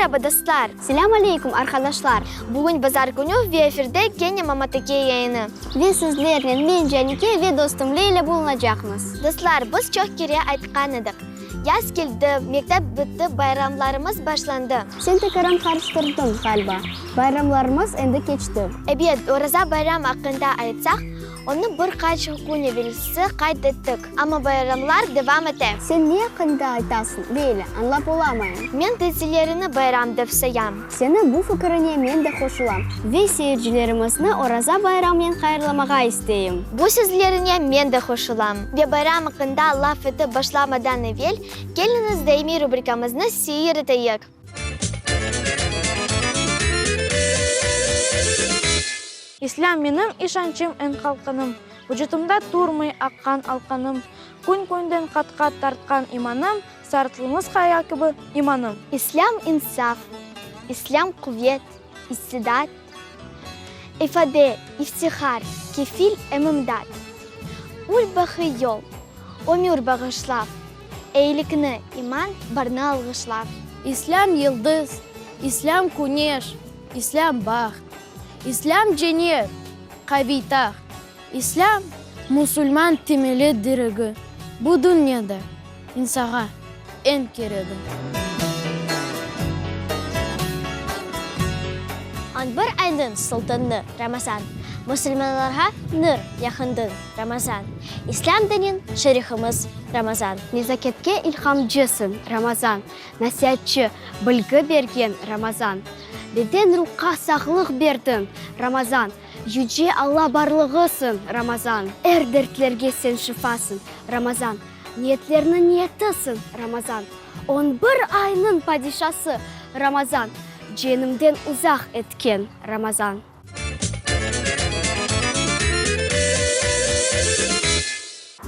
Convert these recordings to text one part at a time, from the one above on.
Meraba, dostlar! Selâm aleyküm, arqadaşlar! Bugün bazar künü ve efirde kene Mamateke yayını. Ve sizlernen men, Canike, ve dostum Leylâ bulunacaqmız. Dostlar, biz çoq kere aytqan edik, yaz keldi, mektep bitti, bayramlarımız başlandı. Sen tekaran qarıştırdıñ, ğaliba. Bayramlarımız endi keçti. Ebet, Oraza bayram aqqında aytsaq, Onı bir qaç kün evelsi qayd ettik, amma bayramlar devam ete. Sen ne aqqında aytasıñ, Leylâ, añlap olamayım. Men tizelerini bayram dep sayam. Seniñ bu fikirine men de qoşulam ve seyircilerimizni Oraza bayramınen hayırlamağa isteyim. Bu sözlerine men de qoşulam. Ve bayram aqqında laf etip başlamadan evel, keliñiz daimiy rubrikamıznı seyir eteyik. İslâm menim işançım eñ qalqanım, Vucutımda turmay aqqan alqanım, Kün-künden qat-qat tartqan imanım, Sarıtılmız qaya kibi imanım. İslâm insaf, İslâm quvet, istidat, İfade, iftihar, kefil em imdat, Ül baqiy yol, ömür bağışlav, Eyilikni, iman barnı alğışlav. İslâm yıldız, İslâm küneş, İslâm baht, İslâm cennet, qaviy taht, İslâm, musulman temeli diregi, bu dünyada insağa eñ keregi. On bir aynıñ sultanı, Ramazan, Musulmanlarğa nur yaqındıñ, Ramazan, İslâm diniñ şerihimiz, Ramazan. Nezaketke ilhamcısıñ, Ramazan, Nasiatçı, bilgi bergen, Ramazan. Beden ruhqa sağlıq berdiñ, Ramazan, Yüce Alla barlığısıñ, Ramazan. Er dertlerge sen şifasıñ, Ramazan, Niyetlerniñ niyetisiñ, Ramazan. On bir aynıñ padişası, Ramazan, Ceenimden uzaq etken, Ramazan.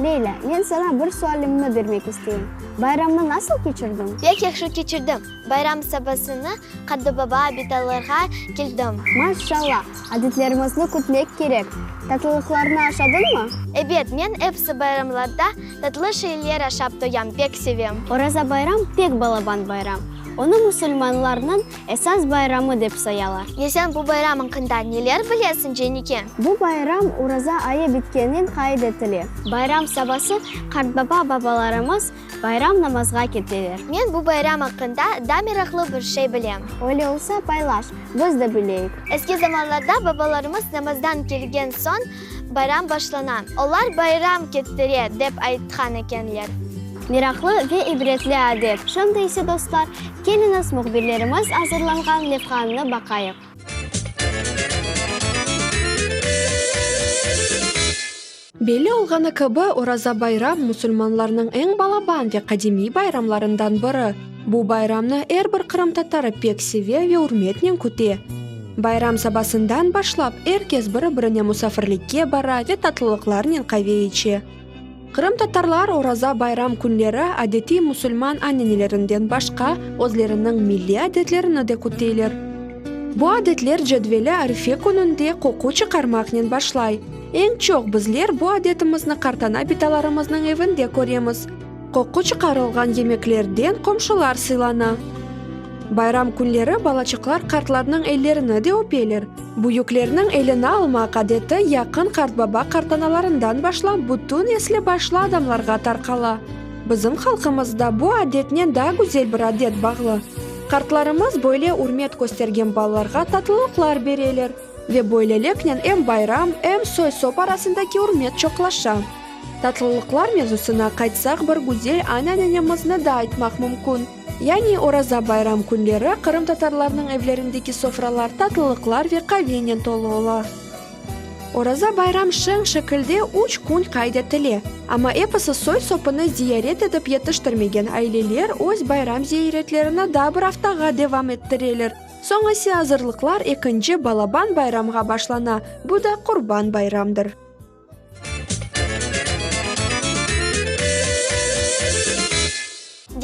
Leylâ, men saña bir sualimni bermek isteyim. Bayramnı nasıl keçirdiñ? Pek yahşı keçirdim. Bayram sabasını qartbaba, bitalarğa keldim. Maşşalla, adetlerimizni kütmek kerek. Tatlılıqlarnı aşadıñmı? Ebet, men episi bayramlarda tatlı şeyler aşap toyam, pek sevem. Oraza bayram pek balaban bayram. Onı musulmanlarnıñ Esas bayramı dep sayalar. Ya sen bu bayram aqqında neler bilesiñ, Cenike? Bu bayram Uraza ayı bitkeninen qayd etile. Bayram sabası qartbaba-babalarımız bayram namazğa keteler. Men bu bayram aqqında daa meraqlı bir şey bilem. Öyle olsa, paylaş, biz de bileyik. Eski zamanlarda babalarımız namazdan kelgen soñ bayram başlana. Olar bayram kettire, dep aytqan ekenler. Meraqlı ve ibretli adet. Şimdi ise, dostlar, keliñiz mühbirlerimiz azırlanğan levhanı baqayıq. Belli olğanı kibi, Oraza bayram, musulmanlarnıñ eñ balaban ve qadimiy bayramlarından biri. Bu bayramnı er bir qırımtatarı pek seve ve ürmetnen küte. Bayram sabasından başlap er kes biri-birine musafirlikke bara ve tatlılıqlarnen qave içe. Qırımtatarlar Oraza bayram künleri adetiy musulman ananelerinden başqa özleriniñ milliy adetlerini de küteyler. Bu adetler cedveli arife kününde qoqu çıqarmaqnen başlay. Eñ çoq bizler bu adetimizni qartana-bitalarımıznıñ evinde köremiz. Qoqu çıqarılğan yemeklerden qomşular sıylana. Bayram künleri balaçıqlar qartlarnıñ ellerini de öpeler. Büyüklerniñ elini almaq adeti yaqın qartbaba-qartanalarından başlap bütün esli-başlı adamlarğa tarqala. Bizim halqımızda bu adetnen daa güzel bir adet bağlı. Qartlarımız böyle ürmet köstergen balalarğa tatlılıqlar bereler ve böyleliknen em bayram, em soy-sop arasındaki ürmet çoqlaşa. Tatlılıqlar mevzusına qaytsaq bir güzel ananeñemizni daa aytmaq mümkün. Yani Oraza bayram künleri qırımtatarlarnıñ evlerindeki sofralar tatlılıqlar ve qavenen tolu ola. Oraza bayram şeñ şekilde üç kün qayd etile, amma episi soy-sopunı ziyaret etip yetiştirmegen aileler öz bayram ziyaretlerini daa bir aftağa devam ettireler. Soñ ise azırlıqlar ekinci balaban bayramğa başlana, bu da Qurban bayramdır.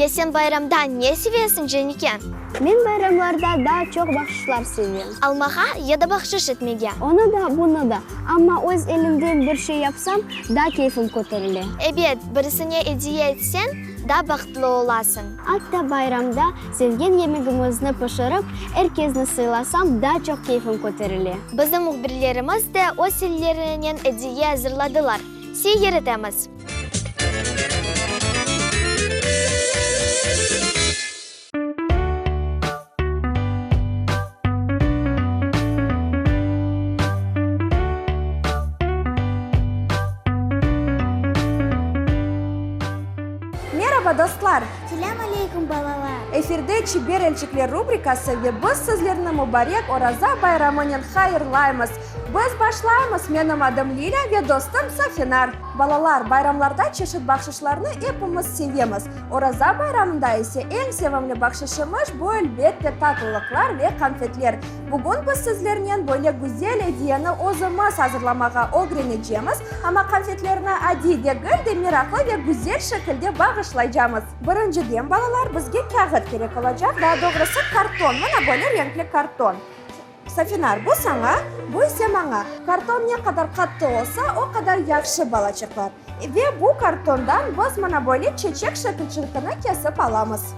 Ya sen bayramda ne sevesiñ, Cenike? Men bayramlarda daa çoq bahşışlar sevem. Almağa ya da bahşış etmege? Onı da, bunı da. Amma öz elimden bir şey yapsam, daa keyfim köterile. Ebet, birisine ediye etseñ, daa bahtlı olasıñ. Atta bayramda sevgen yemegimizni pişirip, er kesni sıylasam, daa çoq keyfim köterile. Bizim mühbirlerimiz de öz ellerinen ediye azırladılar. Seyir etemiz. Meraba, dostlar! Selâm aleyküm, balalar! Efirde Çiber elçikler rubrikası ve biz sizlerni mubarek Oraza bayramınen hayırlaymız! Biz başlaymız, menim adım Lilâ ve dostum Safinar. Balalar, bayramlarda çeşit bahşışlarnı epimiz sevemiz. Oraza bayramında ise eñ sevimli bahşışımız bu, elbette, tatlılıqlar ve qanfetler. Bugün biz sizlernen böyle güzel ediyeni özümiz azırlamağa ögrenecemiz, amma qanfetlerni adiy degil de, meraqlı ve güzel şekilde bağışlaycamız. Birinciden, balalar, bizge kâğıt kerek olacaq, daa doğrusı karton, mına böyle renkli karton. Safinar, bu saña, bu ise maña. Karton ne qadar qattı olsa, o qadar yahşı, balaçıqlar. Ve bu kartondan biz mına böyle çeçek şekilçirkini kesip alamız.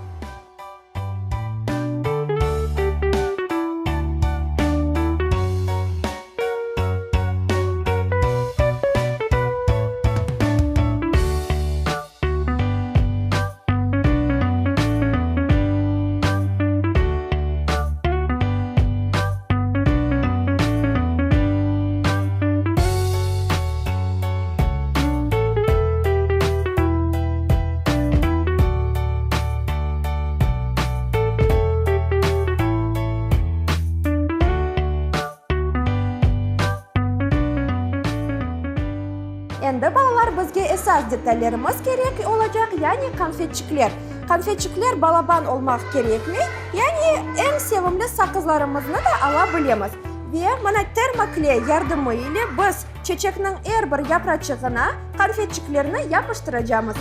Endi, balalar, bizge esas detallerimiz kerek olacaq, yani qanfetçikler. Qanfetçikler balaban olmaq kerekmey, yani eñ sevimli saqızlarımıznı da ala bilemiz. Ve mına termokley yardımı ile biz çeçekniñ er bir yapraçığına qanfetçiklerni yapıştıracamız.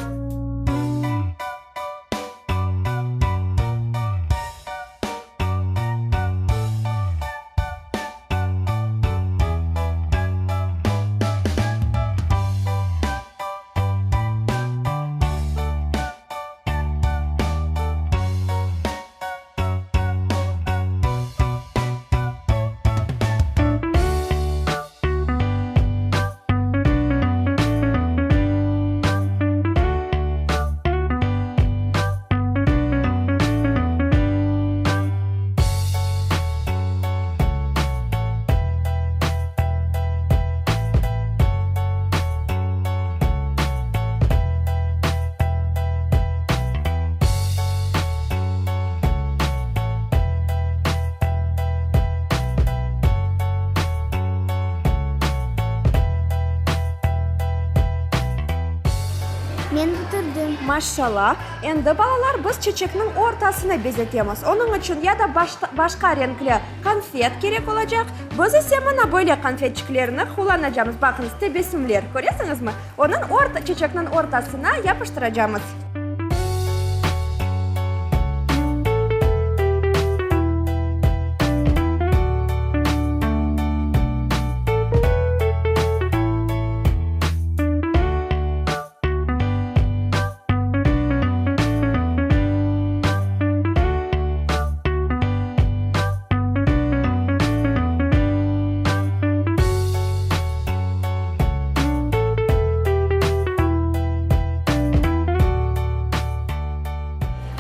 Men bitirdim. Maşşala! Endi, balalar, biz çeçekniñ ortasını bezetemiz. Onıñ içün ya da başqa renkli qanfet kerek olacaq. Biz ise mına böyle qanfetçiklerni qullanacamız. Baqıñız, tebessümler, köresiñizmi? Onıñ orta, çeçekniñ ortasına yapıştıracamız.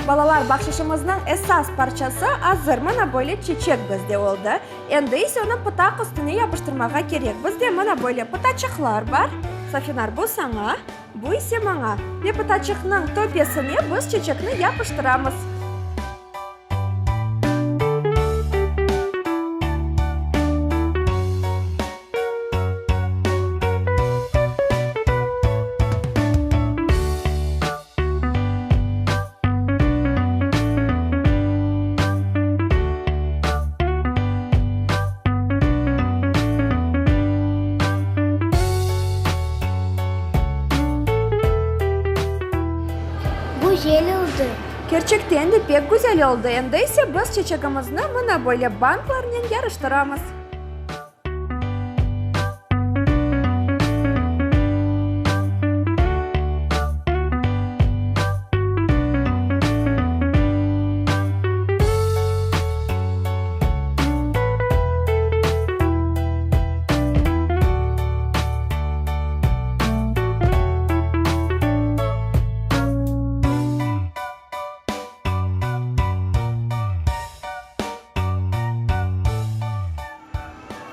Balalar bağçasımıznıñ esas parçası azır, mına böyle çeçek bizde oldı. Endi ise onı pıtaq üstüne yapıştırmağa kerek. Bizde mına böyle pıtaçıqlar bar. Safinar, bu saña. Bu ise maña. Ve pıtaçıqnıñ töpesine biz çeçekni yapıştıramız. Güzel oldı. Kerçekten de pek güzel oldı. Endi ise biz çeçegimizni mına böyle bantlarnen yarıştıramız.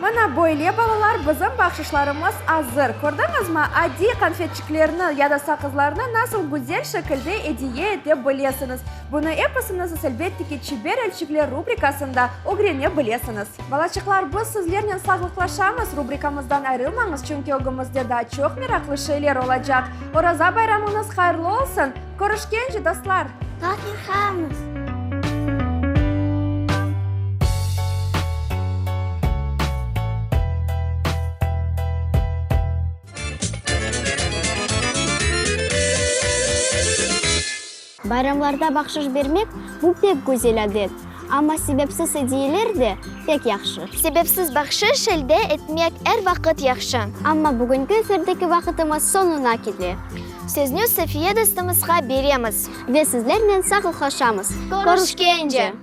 Mına böyle, balalar, bizim bahşışlarımız azır. Kördiñizmi, adiy qonfetçiklerni ya da saqızlarnı nasıl güzel şekilde ediye ete bilesiñiz. Bunı episini siz, elbette ki, Çiber elçikler rubrikasında ögrene bilesiñiz. Balaçıqlar, biz sizlernen sağlıqlaşamız, rubrikamızdan ayrılmañız, çünki ögümizde daa çoq meraqlı şeyler olacaq. Oraza bayramıñız hayırlı olsun! Körüşkence, dostlar! Fatihamız! Bayramlarda bahşış bermek, bu pek güzel adet. Amma sebepsiz ediyeler de pek yahşı. Sebepsiz bahşış elde etmek er vaqıt yahşı. Amma bugünki efirdeki vaqıtımız soñuna kele. Sözni Safiye dostumızğa beremiz. Ve sizlernen sağlıqlaşamız. Körüşkence!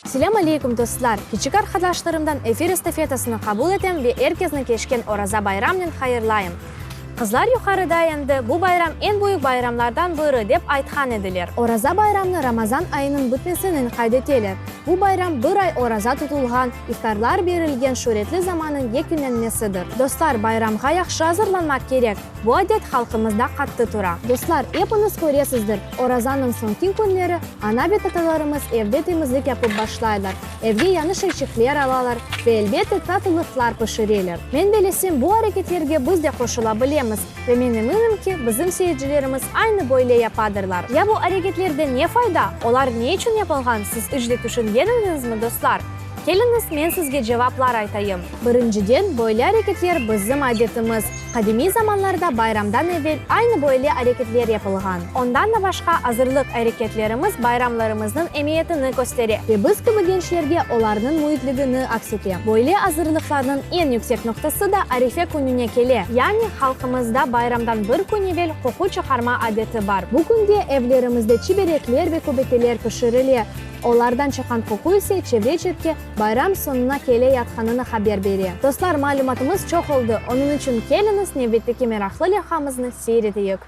Selâm aleyküm, dostlar! Kiçik arqadaşlarımdan efir estafetasını qabul etem ve er kesni keçken Oraza bayramnen hayırlayım. Qızlar yuqarıda endi bu bayram eñ büyük bayramlardan biri dep aytqan ediler. Oraza bayramnı Ramazan ayınıñ bitmesinen qayd eteler. Bu bayram bir ay oraza tutulğan, iftarlar berilgen şüretli zamannıñ yekünlenmesidir. Dostlar, bayramğa yahşı azırlanmaq kerek. Bu adet halqımızda qattı tura. Dostlar, epiñiz köresizdir, orazanıñ soñki künleri ana ve tatalarımız evde temizlik yapıp başlaylar, evge yañı şeyçikler alalar ve elbette tatlılıqlar pişireler. Men belesem, bu areketlerge biz de qoşula bilemiz ve men eminim ki, bizim seyircilerimiz aynı böyle yapadırlar. Ya bu areketlerden ne fayda, olar ne içün yapılğan, siz iç de tüşüngeniñizmi, dostlar? Keliñiz, men sizge cevaplar aytayım. Birinciden, böyle areketler bizim adetimiz. Qadimiy zamanlarda bayramdan evel aynı böyle areketler yapılğan. Ondan da başqa azırlıq areketlerimiz bayramlarımıznıñ emiyetini köstere ve biz kibi gençlerge olarnıñ müitligini aks ete. Böyle azırlıqlarnıñ eñ yüksek noqtası da Arife kününe kele, yani halqımızda bayramdan bir kün evel qoqu çıqarma adeti bar. Bu künde evlerimizde çiberekler ve köbeteler pişirile, olardan çıqqan qoqu ise çevre-çetke Bayram soñuna kele yatqanını haber bere. Dostlar, malümatımız çoq oldı, onıñ içün keliñiz nevbetteki meraqlı levhamıznı seyir eteyik.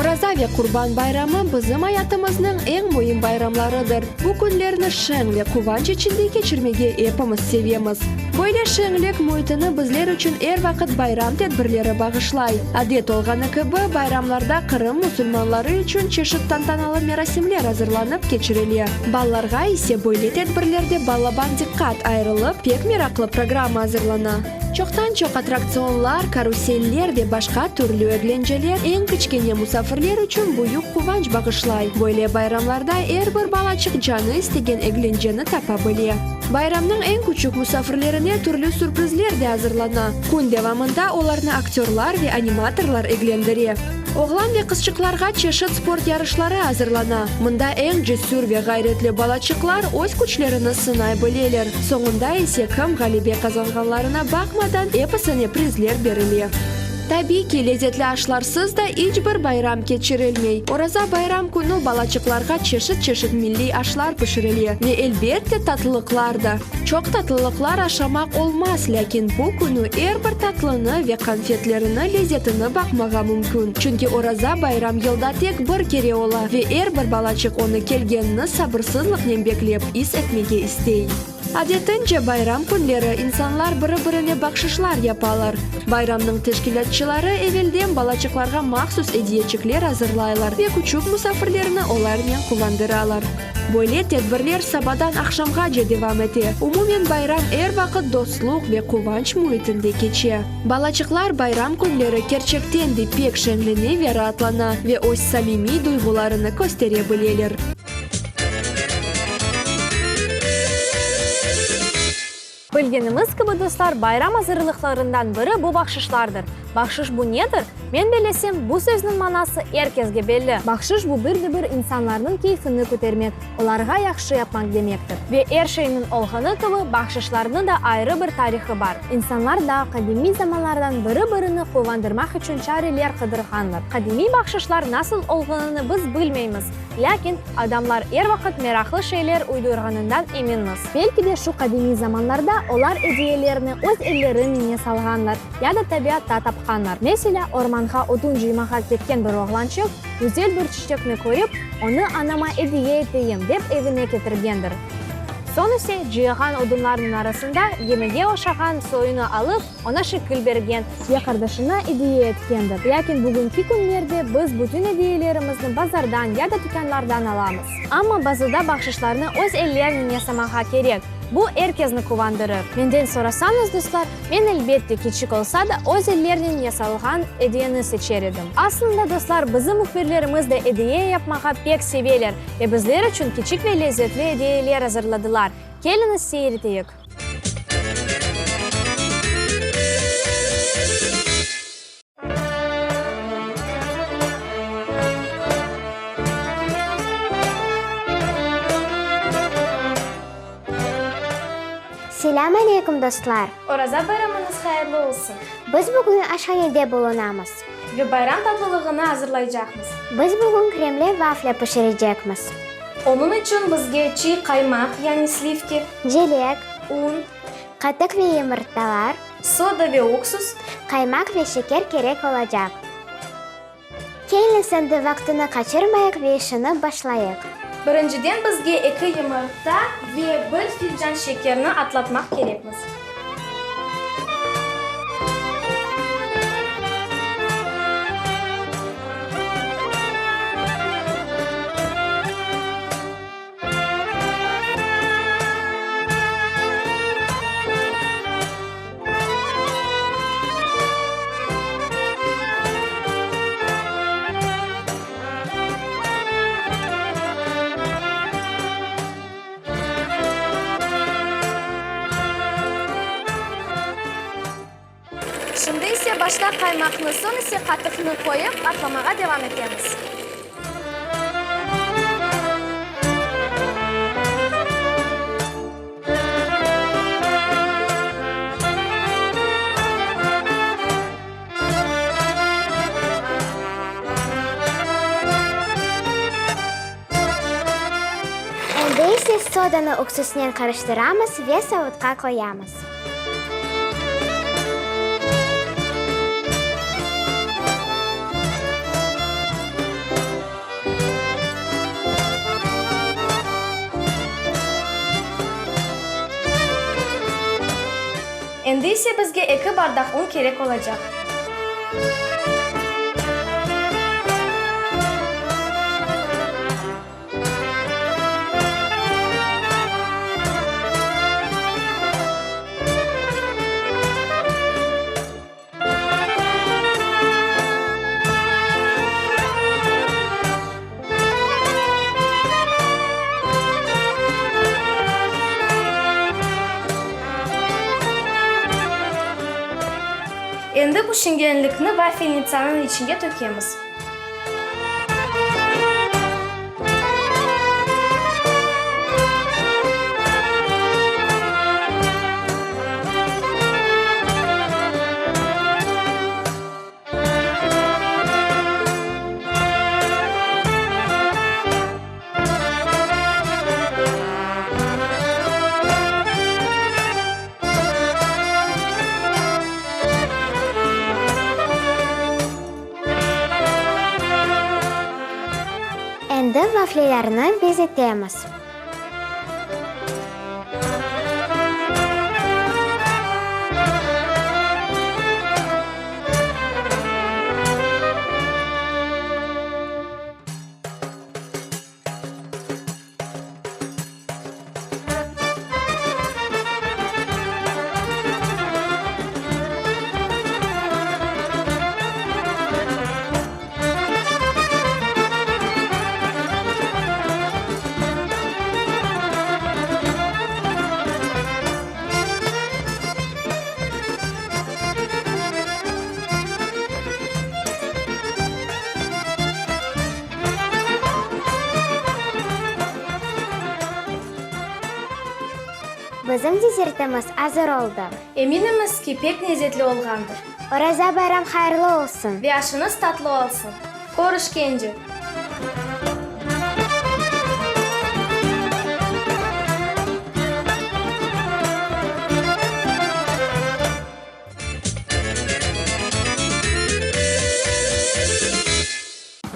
Oraza ve Qurban bayramı bizim ayatımıznıñ eñ müim bayramlarıdır. Bu künlerni şeñ ve quvanç içinde keçirmege epimiz sevemiz. Böyle şeñlik müitini bizler içün er vaqıt bayram tedbirleri bağışlay. Adet olğanı kibi, bayramlarda Qırım musulmanları içün çeşit tantanalı merasimler azırlanıp keçirile. Balalarğa ise böyle tedbirlerde balaban diqqat ayırılıp, pek meraqlı programma azırlana. Çoqtan-çoq attraktsionlar, karuseller ve başqa türlü eglenceler eñ kiçkene musafirler içün büyük quvanç bağışlay. Böyle bayramlarda er bir balaçıq canı istegen eglenceni tapa bile. Bayramnıñ eñ küçük musafirlerine türlü sürprizler de azırlana. Kün devamında olarnı aktörlar ve animatorlar eglendire. Oğlan ve qızçıqlarğa çeşit sport yarışları azırlana. Mında eñ cesür ve ğayretli balaçıqlar öz küçlerini sınay bileler. Soñunda ise kim ğalebe qazanğanlarına baqmadan, episine prizler berile. Tabiy ki, lezetli aşlarsız da iç bir bayram keçirilmey. Oraza bayram künü balaçıqlarğa çeşit-çeşit milliy aşlar pişirile ve, elbette, tatlılıqlar da. Çoq tatlılıqlar aşamaq olmaz, lâkin bu künü er bir tatlını ve qanfetlerini lezetini baqmağa mümkün. Çünki Oraza bayram yılda tek bir kere ola ve er bir balaçıq onı kelgenini sabırsızlıqnen beklep is etmege istey. Adetince, bayram künleri insanlar biri-birine bahşışlar yapalar. Bayramnıñ teşkilâtçıları evelden balaçıqlarğa mahsus ediyeçikler azırlaylar ve küçük musafirlerni olarnen quvandıralar. Böyle tedbirler sabadan aqşamğace devam ete. Umumen bayram er vaqıt dostluq ve quvanç müitinde keçe. Balaçıqlar bayram künleri kerçekten de pek şeñlene ve raatlana ve öz samimiy duyğularını köstere bileler. Bilgenimiz kibi, dostlar, bayram azırlıqlarından biri bu bahşışlardır. Bahşış bu nedir? Men bellesem, bu sözniñ manası er kesge belli. Bahşış bu bir de bir insanlarnıñ keyfini kötermek, olarğa yahşı yapmaq demektir. Ve er şeyniñ olğanı kibi, bahşışlarnıñ da ayrı bir tarihı bar. İnsanlar daa qadimiy zamanlardan biri-birini quvandırmaq içün çareler qıdırğanlar. Qadimiy bahşışlar nasıl olğanını biz bilmeymiz, lâkin adamlar er vaqıt meraqlı şeyler uydurğanından eminmiz. Belki de şu qadimiy zamanlarda olar ediyelerini öz ellerinen yasalğanlar ya da tabiatta tapqanlar. Meselâ, ormanğa odun cıymağa ketken bir oğlançıq güzel bir çiçekni körip, onı anama ediye eteyim, dep evine ketirgendir. Soñ ise cıyğan odunlarnıñ arasında gemige oşağan soyunı alıp, oña şekil bergen ve qardaşına ediye etkendir. Lâkin bugünki künlerde biz bütün ediyelerimizni bazardan ya da tükânlardan alamız. Amma bazıda bahşışlarnı öz ellernen yasamağa kerek. Bu er kezni quvandırır. Menden sorasañız, dostlar, men, elbette, kiçik olsa da, öz ellernen yasalğan ediyeni seçer edim. Aslında, dostlar, bizim mühbirlerimiz de ediye yapmağa pek seveler ve bizler içün kiçik ve lezzetli ediyeler azırladılar. Keliñiz seyir eteyik. Selâm aleyküm, dostlar! Oraza bayramıñız hayırlı olsun! Biz bugün aşhanede bulunamız. Ve bayram tatlılığını azırlaycaqmız. Biz bugün kremli vaflâ pişirecekmiz. Onıñ içün bizge çiy qaymaq, yani slivki, Celek, un, qatıq ve yımırtalar, soda ve uksus, qaymaq ve şeker kerek olacaq. Keliñiz endi vaqtını qaçırmayıq ve işini başlayıq. Birinciden bizge eki yımırta ve bir filcan şekerni atlatmaq kerekmiz. Şimdi ise başta qaymaqnı, soñ ise qatıqnı qoyıp, atlamağa devam etemiz. Endi ise sodanı uksusnen qarıştıramız ve savutqa qoyamız. Endi ise bizge eki bardaq un kerek olacaq. Endi bu şingenlikni vafelnitsanıñ içinge tökemiz. Endi vaflilerni bezetemiz. Bizim desertimiz azır oldı. Eminimiz ki, pek lezetli olğandır. Oraza bayram hayırlı olsun! Ve aşıñız tatlı olsun! Körüşkence!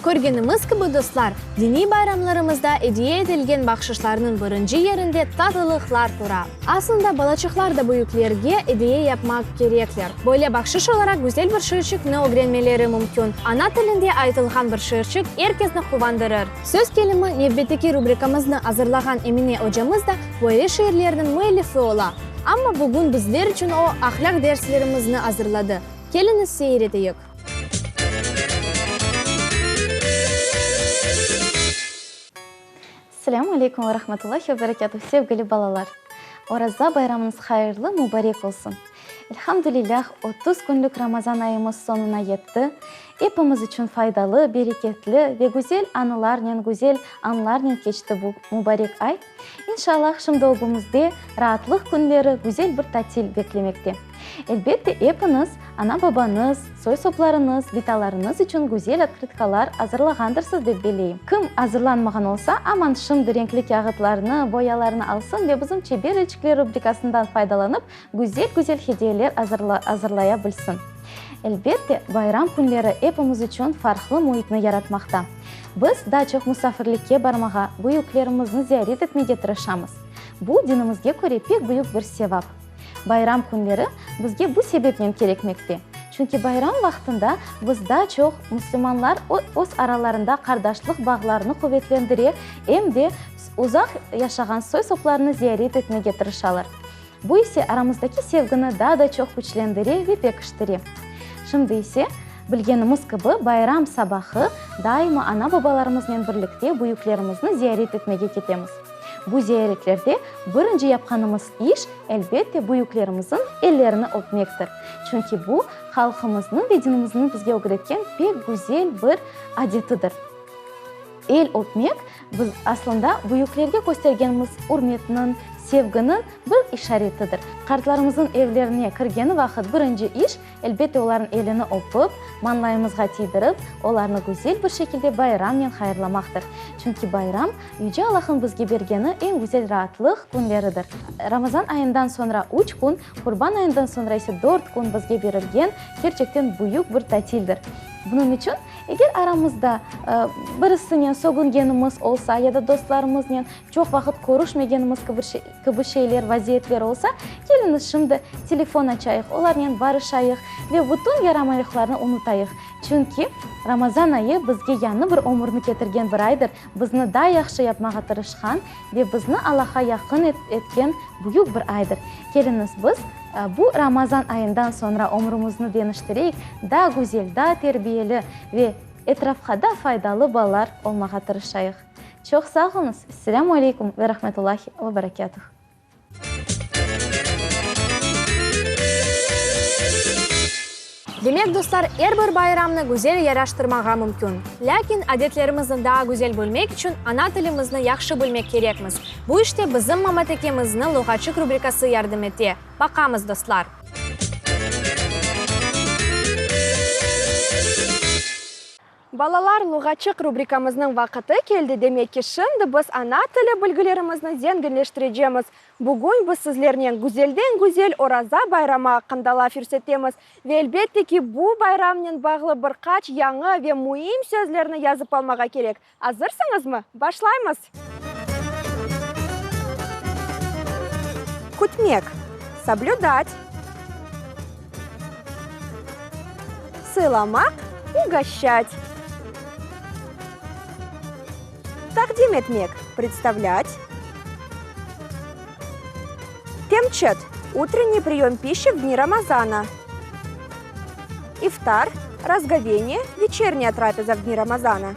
Körgenimiz kibi, dostlar, diniy bayramlarımızda ediye etilgen bahşışlarnıñ birinci yerinde tatlılıqlar tura. Aslında, balaçıqlar da büyüklerge ediye yapmaq kerekler. Böyle bahşış olaraq güzel bir şiirçikni ögrenmeleri mümkün. Ana tilinde aytılğan bir şiirçik er kesni quvandırır. Söz kelimi, nevbetteki rubrikamıznı azırlağan Emine ocamız da böyle şiirlerniñ müellifi ola. Amma bugün bizler içün o, ahlâq derslerimizni azırladı. Keliñiz seyir eteyik. Selâmü aleyküm ve rahmetullahi ve berekâtuh, sevgili balalar! Oraza bayramıñız hayırlı, mübarek olsun! Elhamdülillâh, 30 künlük Ramazan ayımız soñuna yetti. Epimiz içün faydalı, bereketli ve güzel anılarnen, güzel anlarnen keçti bu mübarek ay. İnşallah, şimdi ögümizde raatlıq künleri, güzel bir tatil beklemekte. Elbette, epiñiz ana-babañız, soy-soplarıñız, bitalarıñız içün güzel otkrıtkalar azırlağandırsız dep beleyim. Kim azırlanmağan olsa, aman şimdi renkli kâğıtlarnı, boyalarnı alsın ve bizim Çeber elçikler rubrikasından faydalanıp, güzel-güzel hediyeler azırlaya bilsin. Elbette, bayram künleri epimiz içün farqlı müitni yaratmaqta. Biz daa çoq musafirlikke barmağa, büyüklerimizni ziyaret etmege tırışamız. Bu, dinimizge köre pek büyük bir sevap. Bayram künleri bizge bu sebepnen kerekmekte, çünki bayram vaqtında biz daa çoq müslümanlar öz aralarında qardaşlıq bağlarını quvetlendire, em de uzaq yaşağan soy-soplarını ziyaret etmege tırışalar. Bu ise aramızdaki sevgini daa da çoq küçlendire ve pekiştire. Şimdi ise, bilgenimiz kibi, bayram sabahı daima ana-babalarımıznen birlikte büyüklerimizni ziyaret etmege ketemiz. Bu ziyaretlerde birinci yapqanımız iş, elbette, büyüklerimizin ellerini öpmektir. Çünki bu, halqımıznıñ ve dinimizniñ bizge ögretken pek güzel bir adetidir. El öpmek, biz, aslında, büyüklerge köstergenimiz ürmetniñ, sevginiñ bir işaretidir. Qartlarımıznıñ evlerine kirgeni vaqıt birinci iş, Elbette, olarnıñ elini öpip, mañlayımızğa tiydirip, olarnı güzel bir şekilde bayramnen hayırlamaqtır. Çünki bayram, Yüce Allah'ın bizge bergeni eñ güzel raatlıq künleridir. Ramazan ayından soñra üç kün, Qurban ayından soñra ise dört kün bizge berilgen kerçekten büyük bir tatildir. Bunıñ içün, eger aramızda birisinen sögüngenimiz olsa ya da dostlarımıznen çoq vaqıt körüşmegenimiz kibi şeyler, vaziyetler olsa, keliñiz şimdi telefon açayıq, olarnen barışayıq ve bütün yaramaylıqlarnı unutayıq. Çünki Ramazan ayı bizge yañı bir ömürni ketirgen bir aydır, bizni daa yahşı yapmağa tırışqan ve bizni Allahqa yaqın etken büyük bir aydır. Keliñiz biz bu Ramazan ayından soñra ömrümizni deñiştireyik, daa güzel, daa terbiyeli ve etrafqa daa faydalı balalar olmağa tırışayıq. Çoq sağ oluñız. Selâmu aleykum ve rahmetullahi ve berekâtuh. Demek, dostlar, er bir bayramnı güzel yaraştırmağa mümkün. Lâkin adetlerimizni daa güzel bilmek içün ana tilimizni yahşı bilmek kerekmiz. Bu işte bizim Mamatekemizniñ Luğatçıq rubrikası yardım ete. Baqamız, dostlar. Balalar, Luğatçıq rubrikamıznıñ vaqıtı keldi, demek ki, şimdi biz ana tili bilgilerimizni zenginleştirecemiz. Bugün biz sizlernen güzelden-güzel Oraza bayramı aqqında laf yürsetemiz ve elbette ki, bu bayramnen bağlı bir qaç yañı ve müim sözlerni yazıp almağa kerek. Azırsıñızmı? Başlaymız! Kütmek, soblüdat. Sıylamaq, ugoşçat. Taqdim etmek, predstavlât. Temçit, utrenniy priyom pişçi v dni Ramazana. İftar, razgoveniye, veçernyaya trapeza v dni Ramazana.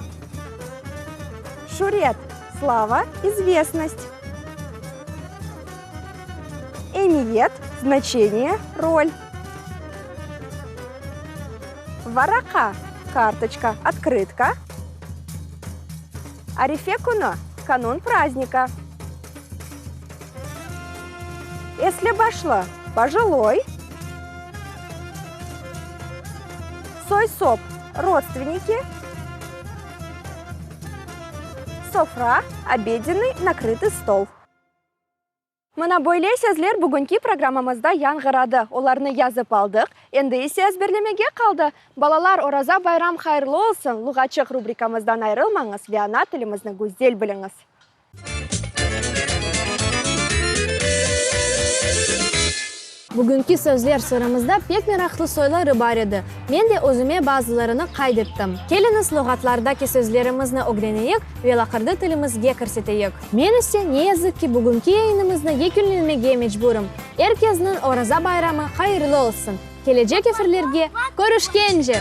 Şüret, slava, izvestnost. Emiyet, znaçeniye, rol. Varaqa, kartoçka, otkrıtka. Arife künü, kanun praznika. Esli-başlı, pojiloy. Soy-sop, rodstveniki. Sofra, obedenniy nakrıtıy stol. Mına böyle sözler bugünki programmamızda yañğıradı. Olarnı yazıp aldıq, endi ise ezberlemege qaldı. Balalar, Oraza bayram hayırlı olsun! Luğatçıq rubrikamızdan ayırılmañız ve ana tilimizni güzel biliñiz! Bugünki sözler sıramızda pek meraqlı soyları bar edi. Men de özüme bazılarını qayd ettim. Keliñiz luğatlardaki sözlerimizni ögreneyik ve laqırdı tilimizge kirseteyik. Men ise, ne yazıq ki, bugünki yayınımıznı yekünlenmege mecburım. Er kesniñ Oraza bayramı hayırlı olsun! Kelecek efirlerge körüşkence!